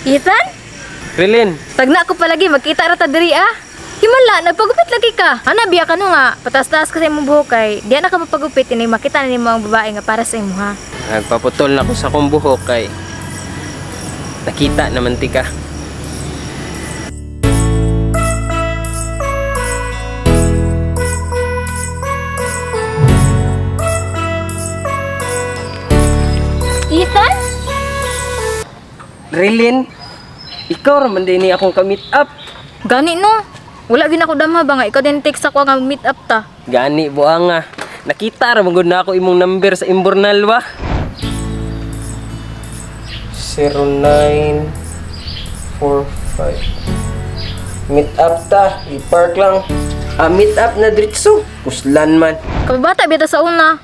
Ethan? Rilin, Tagna ko palagi, magkita ra ta diri ah. Himala, nagpagupit lagi ka. Ana biya ka no nga, patas-taas ka sa imong buhok kay diya na ka mapagupit ini makita na nimo ang babae nga para sa imo ha. Nagpaputol na ko sa akong buhok kay nakita naman ti ka. Ethan? Rilin, ikaw ra man din ni akong ka-meet up. Gani no. Wala gid ako damha ba nga ikaw din text ako nga meet up ta. Gani buanga. Nakita ra man gud na ako imong number sa Imbornal ba? 0945. Meet up ta, i-park lang. Ah, meet up na diretso. Kuslan man. Kababata bita sa una.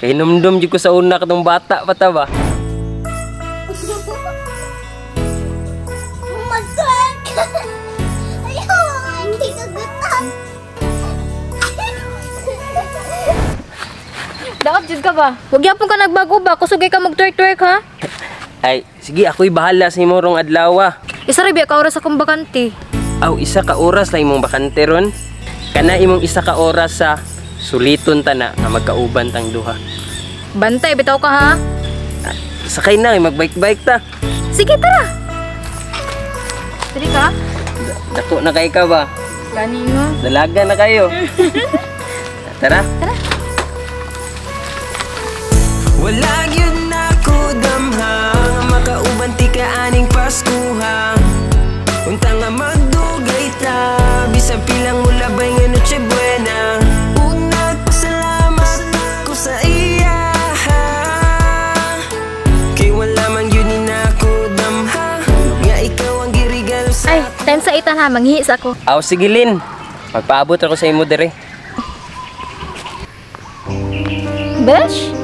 Kay hinumdum jud ko sa una katong bata pa ta ba? Mag-twerk! Ayun! Hindi ka gutom! Daot jud ka ba? Wag gyapon ka nagbago ba? Kusugay ka mag-twerk-twerk ha. Ay, sige ako'y bahala sa imo rong adlaw. Isa ra biya ka oras akong bakante. Aw, isa ka oras lang imong bakante ron. Kana imong isa ka oras sa suliton ta na nga magkauban tang duha. Bantay bitaw ka ha. Sakay na, magbike-bike ta. Sige tara. Diri ka? Dako na kay ka ba? Gani no. Dalaga na kayo. Tara. Tara. Wala gyud na ko damha makauban ti ka aning Paskuha. Unta nga magdugay ta bisan pilang mulabay nga Noche Buena. Ug nagpasalamat ko sa iya kay wala man gyud ni nako damha nga ikaw ang girigalo sa Ay, time sa itan ha, manghihi sa ako. Aw, sige Lin. Magpaabot ako sa imo dere. Besh?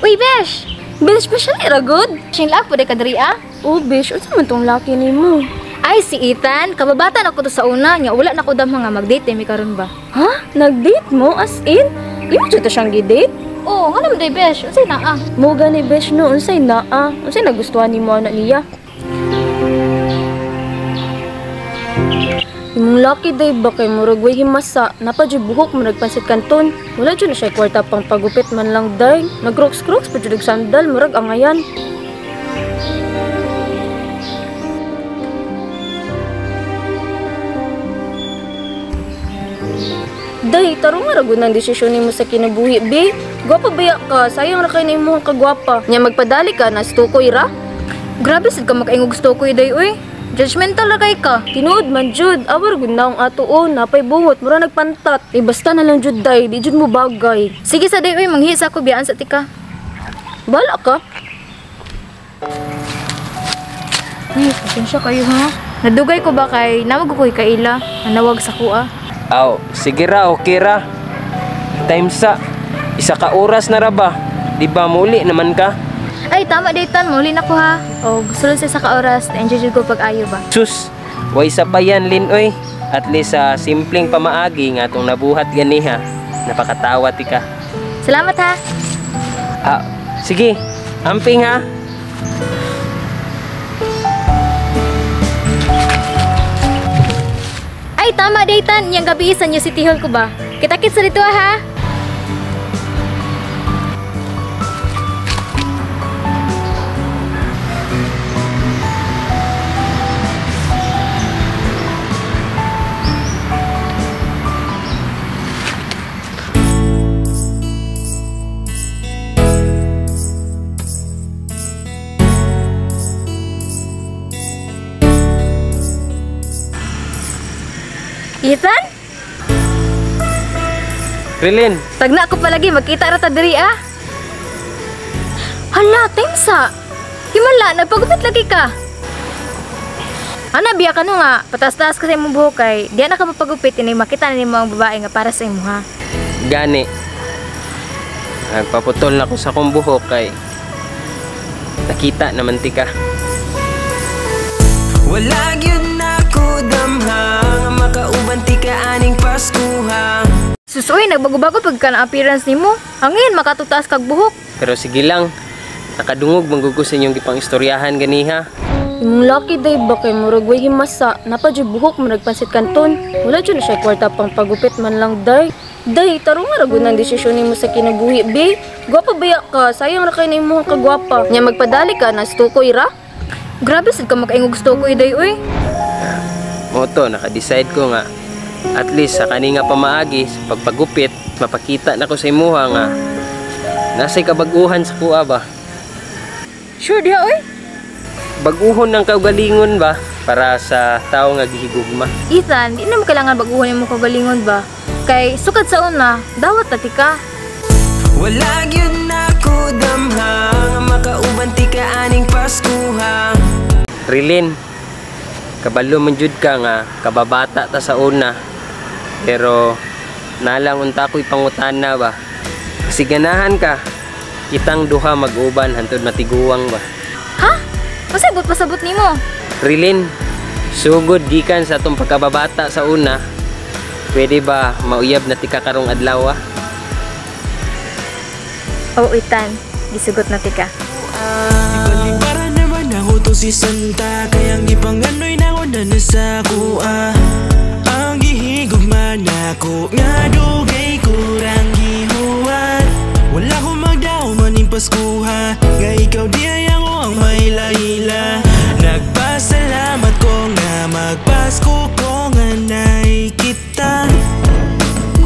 Uy, Besh! Besh, ba siya ni good? Siyang laak po ka diri ah. Oh, Besh, unsa man tong laki nimo? Ay, si Ethan, kababata na ko to sa una nya wala na ko damha nga mag-date mi karon ba. Ha? Nag-date mo as in? Imo jud to siyang gi-date? Oo, nga naman day Besh, unsay naa? Mo gani Besh no, unsay naa? Unsay nagustuhan nimo ana niya? Imong laki day ba kay murag way himasa, napa jud buhok murag pansit kanton. Wala jud na siya kwarta pang pagupit man lang day. Nag-crocs-crocs pa jud og sandal, murag angayan. Day, tarong nga ra gud nang desisyon nimo sa kinabuhi, be. Gwapa baya ka, sayang ra kay na imong kagwapa. Nya magpadali ka na stukoy ra. Grabe sad ka makaingog stukoy day uy. Judgmental ra kay ka. Tinuod man jud, awar gud naong atuon, napay bungot, mura nagpantat. Eh basta na lang jud day, di jud mo bagay. Sige sa day uy, manghihi sa ako biyaan sa tika. Bala ka. Uy, pasensya kayo ha. Nadugay ko ba kay namag ko kaila, nanawag sa kuha. Aw, sige ra, okay ra. Time sa isa ka oras na ra ba? Di ba muli naman ka? Ay, tama daytan, muli na ko ha. O, gusto lang sa isa ka oras, na-enjoy jud ko pag-ayo ba. Sus, way sa pa yan, Lin, oy. At least sa simpleng pamaagi nga atong nabuhat ganiha, napakatawa ti ka. Salamat ha. Ah, sige, amping ha. Ay, tama daytan, yang gabi sa New City Hall ko ba? Kita-kits sa dito ha. Ethan? Rilin, Tagna ko palagi, magkita ra ta diri ah. Hala, time sa. Himala, nagpagupit lagi ka. Ana biya ka no nga, patas-taas ka sa imong buhok kay diya na ka mapagupit ini makita na nimo ang babae nga para sa imo ha. Gani. Nagpaputol na ko sa akong buhok kay nakita naman ti ka. Wala gyud na ko damha nga makauban ti ka aning Paskuha. Susuy, nagbago-bago pag ka na appearance nimo. Angin makatutaas kag buhok. Pero sige lang, nakadungog man gud ko sa inyong gipang istoryahan ganiha. Imong laki day ba kay murag way himasa, napa jud buhok murag pansit kanton. Wala jud na siya kwarta pang pagupit man lang, day. Day, tarong nga ra gud nang desisyon nimo sa kinabuhi, be. Gwapa baya ka, sayang ra kay na imong kagwapa. Nya magpadali ka na stukoy ra. Grabe sad ka makaingog ko, day uy. Mao to, naka-decide ko nga at least sa kani nga pamaagi sa pagpagupit, mapakita nako sa imuha nga nasay kabaguhan sa kuha ba. Sure diha oy. Baguhon ng kaugalingon ba para sa tao nga gihigugma. Ethan, di na mo kailangan baguhon imong kaugalingon ba? Kay sukad sa una, dawat na tika. Wala gyud nako damha nga makauban ti ka aning Paskuha. Rilin, kabalo man jud ka nga kababata ta sa una. Pero nalang unta ko'y pangutana ba. Kasi ganahan ka, kitang duha mag-uban hantod matiguang ba. Ha? Pasabot pasabot nimo. Rilin, sugod gikan sa atong pagkababata sa una, pwede ba mauyab na tika karong adlaw? Oh, Ethan, gisugot na tika. Para naman ako to si Santa. Kaya ang gipanganoy na ko na sa kuha. Ang gihigugma nako nga dugay kurang gihuwat. Wala ko magdao maning Paskuha nga ikaw di ay ako ang mahila-hila. Nagpasalamat ko nga magpasko ko nga nakita.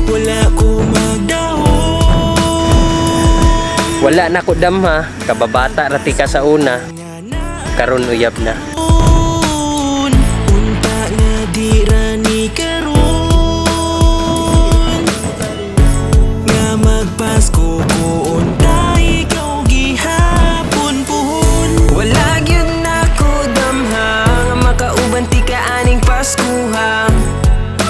Wala ko magdao. Wala na ko damha, kababata ra tika sa una, karon uyab na. Unta nga di ra ni karon nga magpasko ko unta ikaw gihapon puhon. Wala gyud nako damha nga makauban ti ka aning Paskuha.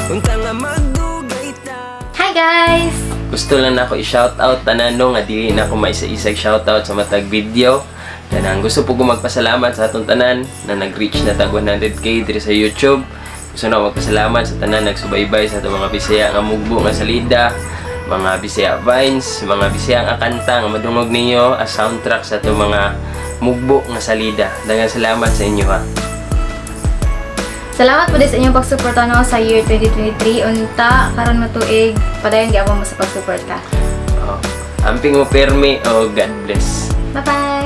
Unta nga magdugay ta. Hi guys! Gusto lang nako i-shout out tanan no nga dili na ako maisa-isag shout out sa matag video. Kanang gusto po ko magpasalamat sa atong tanan na nag-reach na tag 100K diri sa YouTube. Gusto na magpasalamat sa tanan nagsubaybay sa atong mga Bisaya nga mugbo nga salida, mga Bisaya Vines, mga Bisaya nga kanta nga madungog ninyo as soundtrack sa atong mga mugbo nga salida. Daghang salamat sa inyo ha. Salamat po din sa inyong pagsuporta no sa year 2023. Unta karon matuig, padayon gyapon mo sa pagsuporta. Oh, amping mo permi o God bless. Bye-bye!